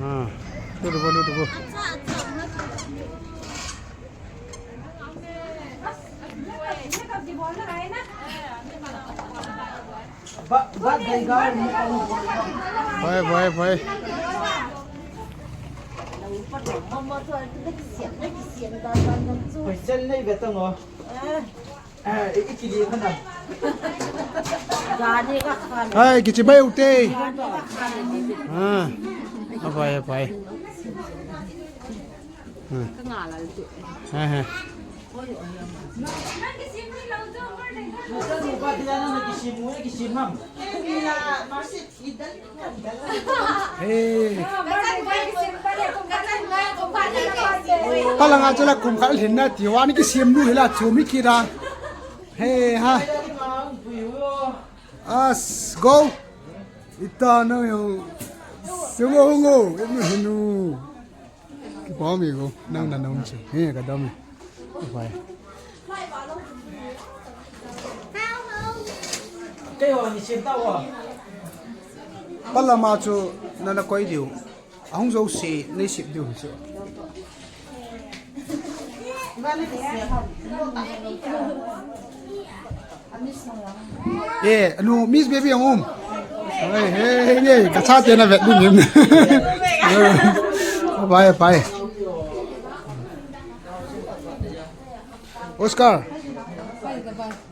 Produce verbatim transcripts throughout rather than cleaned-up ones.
Ah, lut uvo, lut uvo. Ba, ba, dai ga ni. Bye, bye, bye. Question nei ve tang o. Eh, i, i kili ka na. Ai, kichi bai u te. Ah. Apai, apai. Hmm. Ka nga la tu. Ha, ha. Hey. Kalanga chula kum khat lhin na ti, wani kisem nu hila chumi kira. Hey, ha. As go. Ita na yo. Sungo hungo. Inu hinu. Kipah mi ko, nang na nang chu. He, ka dam. Bye. Kei ho ni sim ta wa. Palama chu nana koi diu. Ahung jo si nei sip diu chu. Eh, anu, Miss Baby ang um. Hey, hey, hey, ka cha te na vet ding in. Bye, bye. Oscar.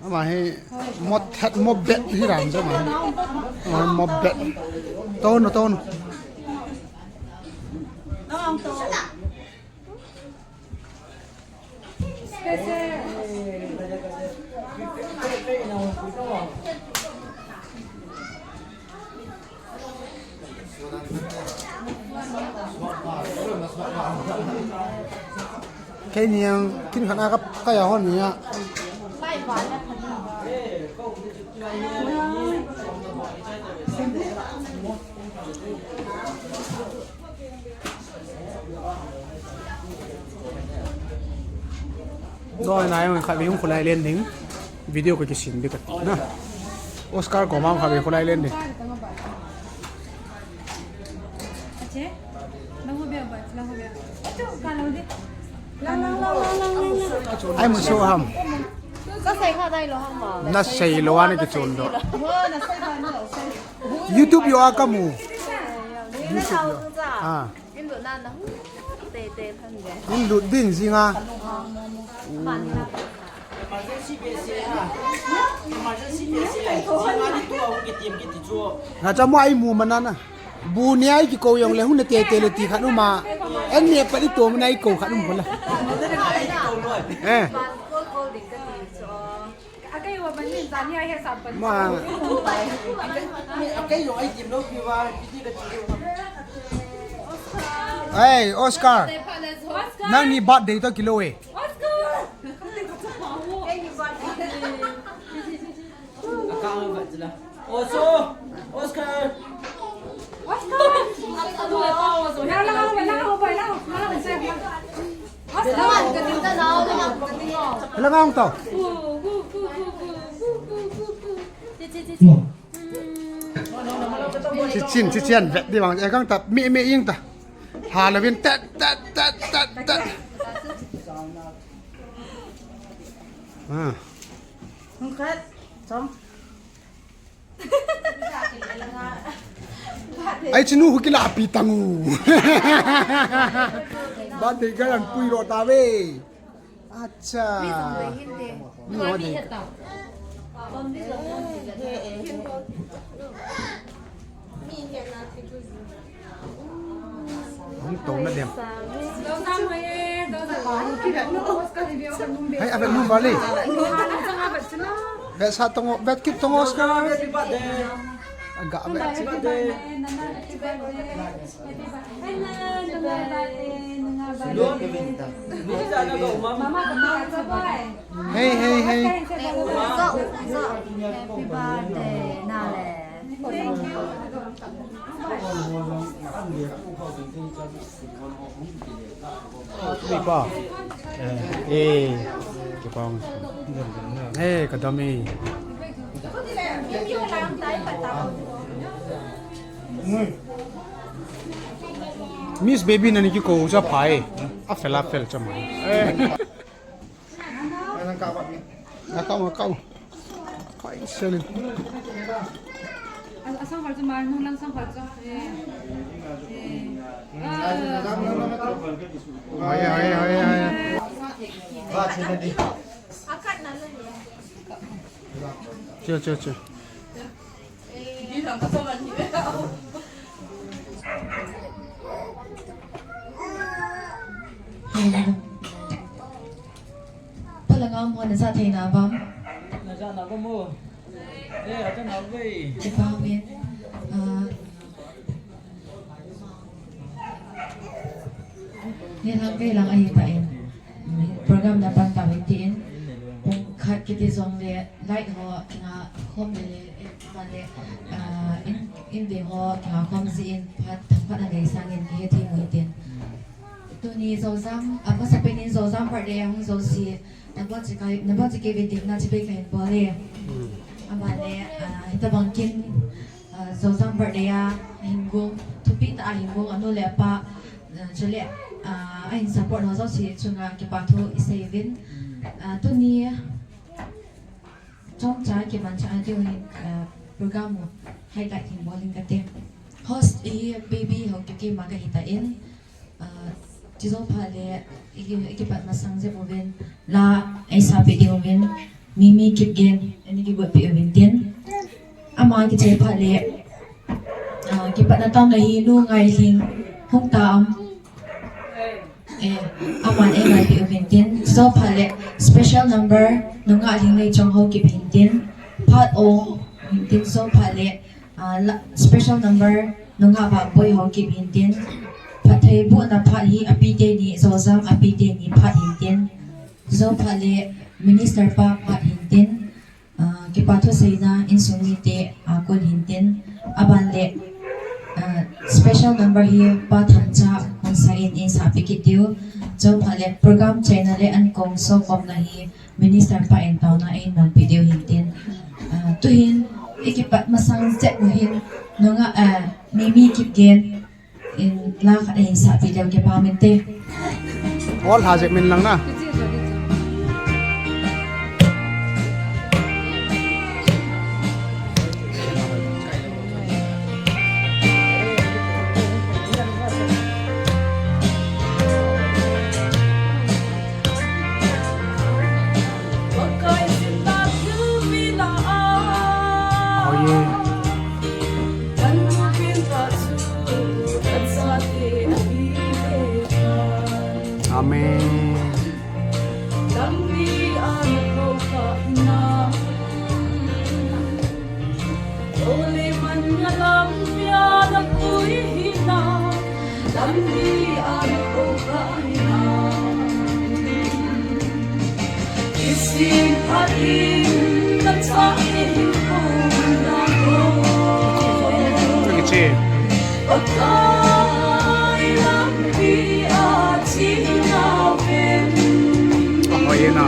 Ama hi mo that mo bet hi ram ja ma. Ama mo bet. Tono, tono. Kei niang kin khat a ka, ka ya hon nia. Doi nai, khatvei hung kholai len ding. Video ka kisin ding kati na. Oscar koma khatvei kholai len ding. Ai, muso ham. Ka sei kha dai lo ham ma. Na sei lo ani kichon do. YouTube yo a ka mu. YouTube yo. Ah. In lut na na hu. Te te than de. In lut ding jing a. Emergency base ha. Emergency base ha. Jing a ni tu a hung kitim kiti chu. Nga cha mo ai mu mana na. Bu ni ai kikou jong le hung na te te le ti khat um a. En ne pa i to mu na i kou khat um ko la. Eh. Ma. Hey, Oscar. Nang ni birthday to kilo eh. Oscar. Oscar. Oscar. Lang ang to. Chichin, chichin, vet di bang, eh, kang ta, mi, mi, ing ta. Halloween, tat, tat, tat, tat, tat. Ah. Hung khat, song. Ai, chinu hu kila pi tangu. Birthday girl an pui ro ta ve. Acha. Mi ho dei. Hung to na dem. Hai, a vet nu ba le. Vet sa tongo, vet kit tongo Oscar. Aga vet kit. Hey, hey, hey. Happy birthday, Nale. Hey, pa. Eh, kipah. Eh, ka dam e. Miss Baby nani kikou cha phai. A fel a fel cha mai. Nang kau ba mi. Nang kau, nang kau. Fine selling. Asang khat chu mar nung lang sang khat chu. Eh. Eh. Hoi, hoi, hoi, hoi. Chill, chill, chill. Phalanga mo na ja thei na bam. Na ja na bam mo. Eh, acha na ve. Kipa ve. Ah, Ni lang ve lang ahi ta in. Program na pan ta ve tin. Pung khat kiti jong le light ho kinga khom le le, eh, pan le, ah, in, in ve ho kinga khom ji in phat, phat na le sang in kihe thei mo tin. Tuni Zozam, ah, masapen in Zozam birthday hung jo si, na bo chi kai, na bo chi ke ve tin na chi pe kai bo le. Ama le, ah, hita bang kin, ah, Zozam birthday a, hingong, thupi ta a hingong, anu le apa, ah, chule, ah, ahin support ho jouse chunga kipa thu isei uvin. Ah, tuni, chomcha kimanchah na diu hin, ah, program u highlight hin bol inge kati. Host hi Baby Haokip keima kahi tan. Ah, chujou phat le, i, i kipat masang jep uvin, la, eisah peh diu vin, Mimi Kipgen, eini kigot peh uvin tin. Ama kichai phat le, ah, kipatna tam le hi Nu Ngailhing, hung ta am. Eh, aman eingai peh uvin tin. Chujou phat le, special number, Nu Ngailhing Neichong Haokip hin tin. Phat o, hin tin, chujou phat le, Ah, la, special number, Nu Ngababoi Haokip hin tin. Phatthei bohna phat hi api teni, Zozam api teni phat hin tin. Jou phat le Minister pa phat hin tin. Ah, kipa thu seina insung mite, ah, kon hin tin. Aban le, ah, special number hi Pa Thancha Khongsai in eisah peh kit diu. Jou phat le program chaina le ankong sokomna hi Minister pa in taona eihin manpeh diu hin tin. Ah, tuhin, i kipat masang jep u hin, Nu Nga, ah, Mimi Kipgen in la khat eihin sah peh diu kipa min te. Ol ha jep min lang na. Amen. Lampi a na ho kah hinam. Ole man na lampi a na pui hinam. Lampi a na ho kah hinam. Isim phat in na chah in ko na ho. Pakai lampi a china ven. Ahoyena.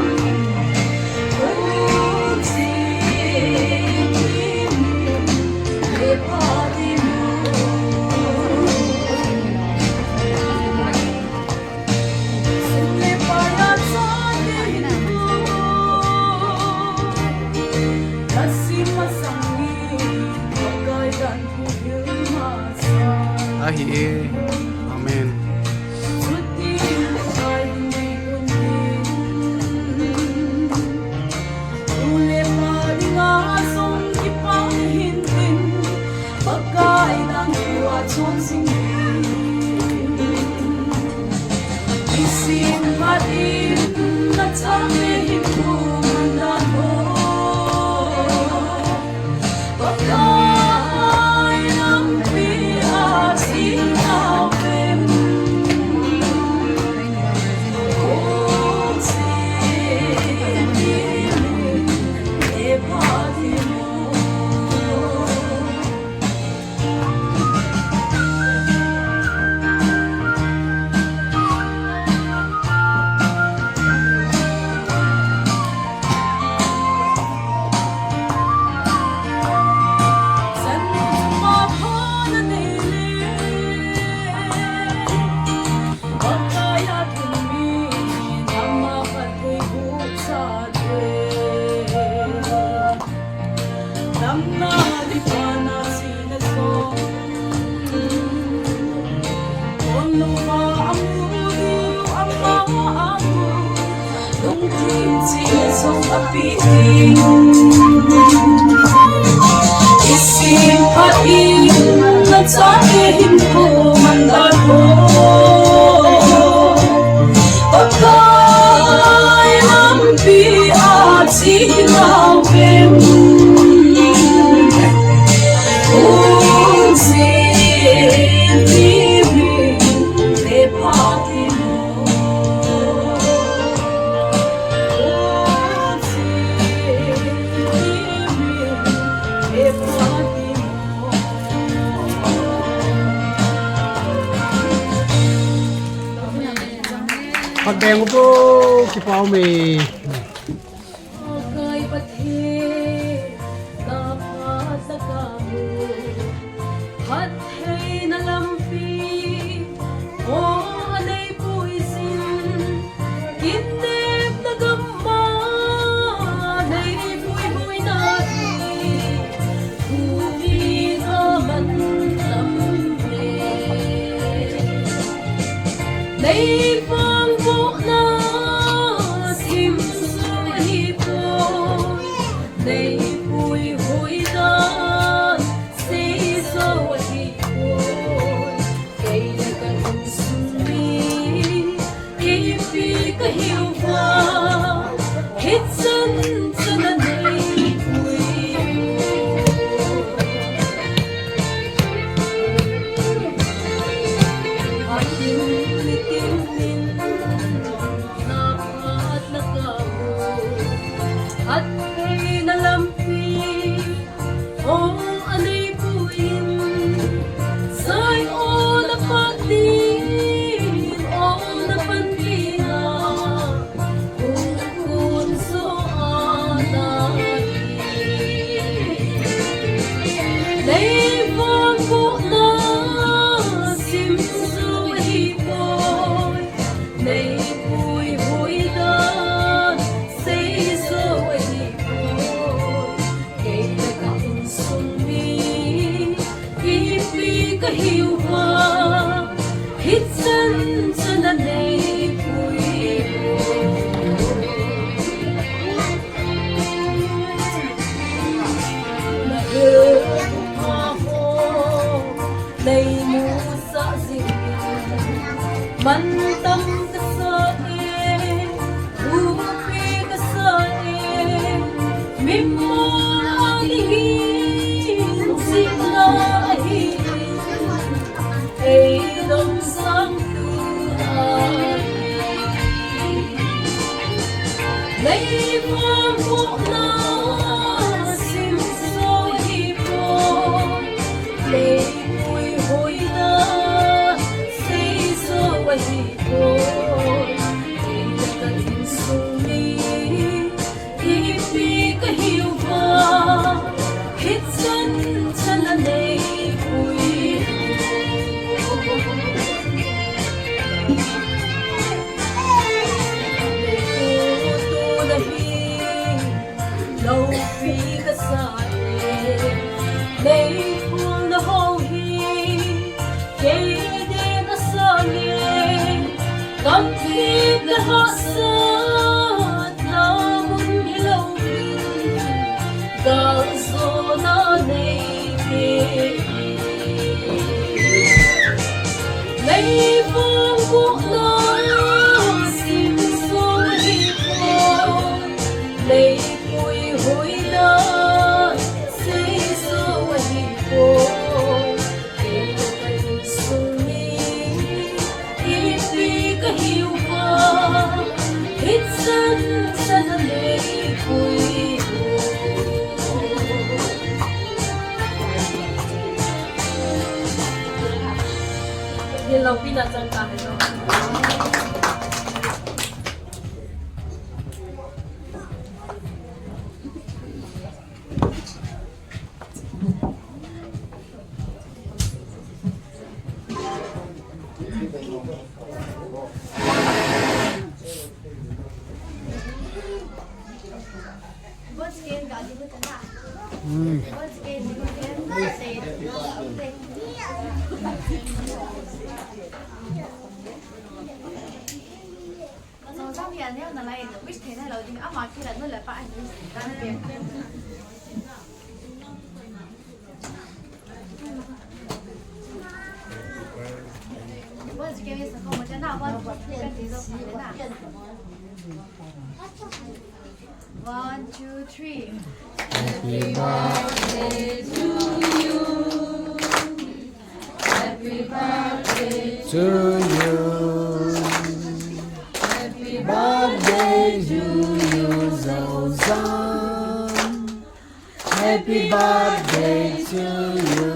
Ahi e. Amen. Phatbeng uvo, kipa ume. Pakai Pathen, na phat na kamu, phattheina lampi, o anei puisin, kinepna gam'a nei puihuina hi, tuni a man lam le. Nei vangbohna simsu ahipoi, nei puihoi dan seijo ahipoi. Kei le ka insung mi, ipi ka hiu va, hichan chan a nei pui. Atin nitin nin, na phat na kamu, phattheina lampi, o anei puiyin, Zion a phat ding, o na panpina, hung kun jo a na hi. Nei vangbohna simsu ahipoi, nei puihoi dan seijo ahipoi. Kei le ka insung mi, ipi ka hiu va, hichan chan a nei pui. Na hil pha ho, nei musah jing, mantam ka sa e, thupi ka sa e, mimol a ding hin jihna ahi, ei dong sangtu ahi. Nei vangbohna simsu ahipoi, nei puihoi dan seijo ahipoi. Kei le ka insung mi, ipi ka hiu va, hichan chan a nei pui. Tuna hi loupi ka sa e, nei phulna ho hi kei den a sang e, kam thip le hahsatna mun hilou in, galjona nei pe. Nei vangbohna simsu ahipoi, nei puihoi dan seijo ahipoi. Kei le ka insung mi, ipi ka hiu va, hichan chan a nei pui. Hin loupi na chan ta hai lo. Once again, God, you look at that. Mm. Once again, you look at that. So, some here, they are not like, which can I love you? I'm a kid, I know the part. Once again, it's a home, but now, once again, it's a home, one, two, three. Happy birthday to you. Happy birthday to you. Happy birthday to you, Zozan. Happy birthday to you.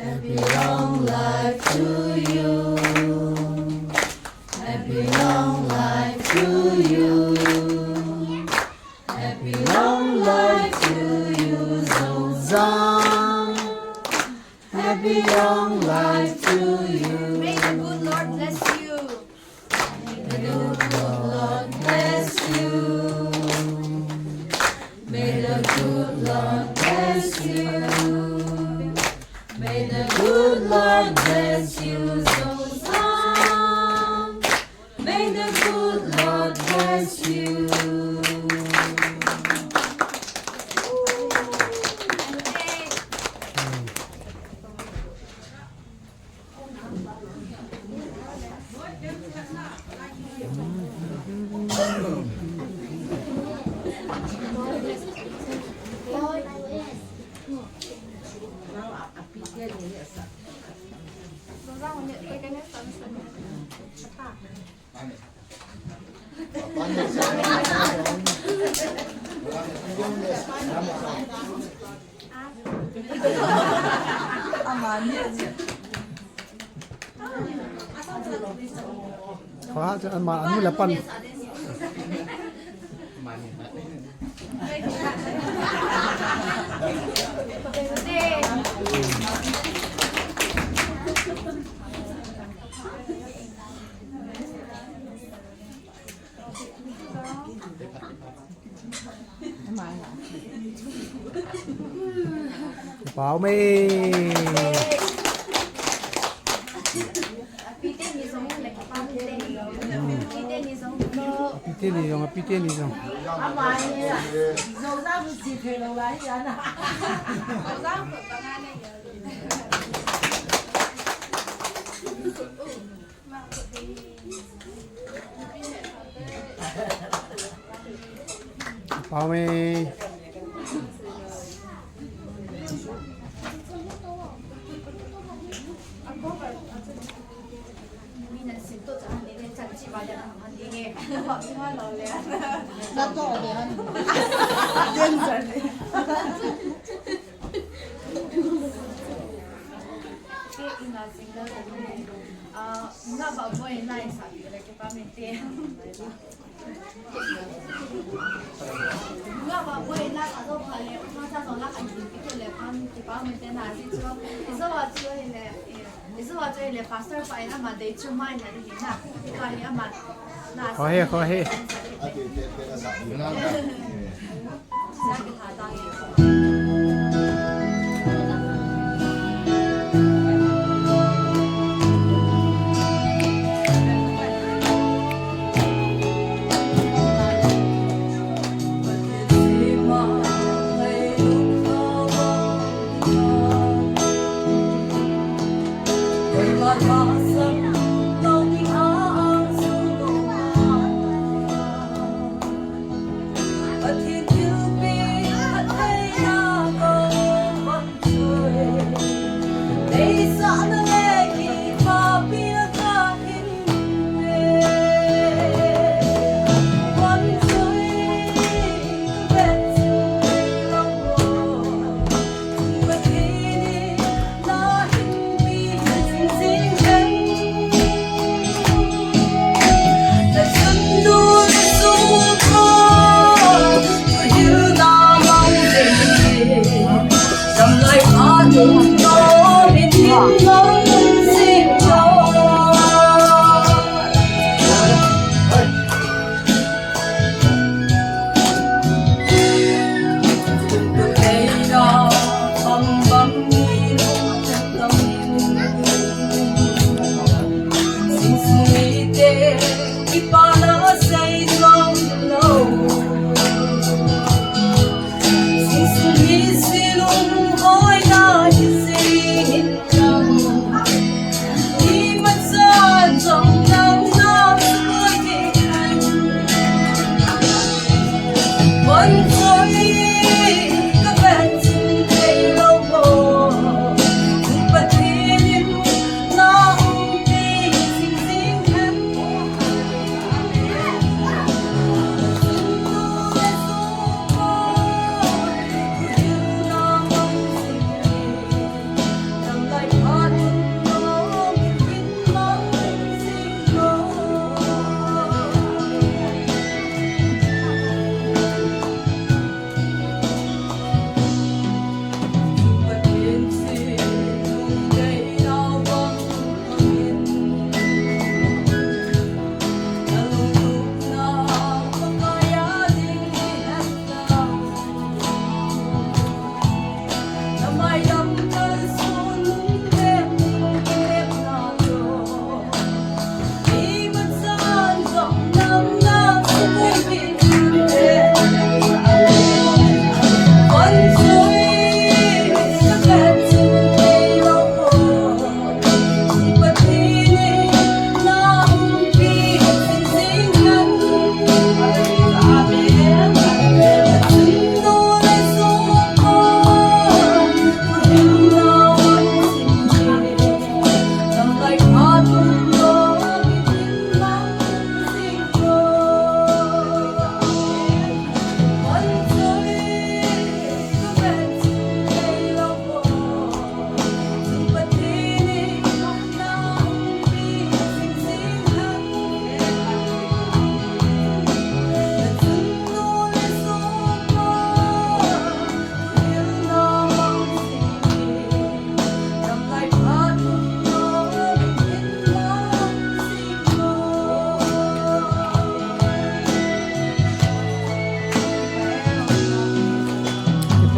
Happy long life to you. Happy long life to you. Happy long life to you. Happy long life to you, Zozan. Happy long life to you. May the good Lord bless you. May the good Lord bless you. May the good Lord bless you. May the good Lord bless you, Zozan. May the good Lord bless you. Kha cha ama anu la pan. Pau mai. Apite ni jong, apite ni jong. Apite ni jong. Pau mai. Khohe, khohe.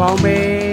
Pau me.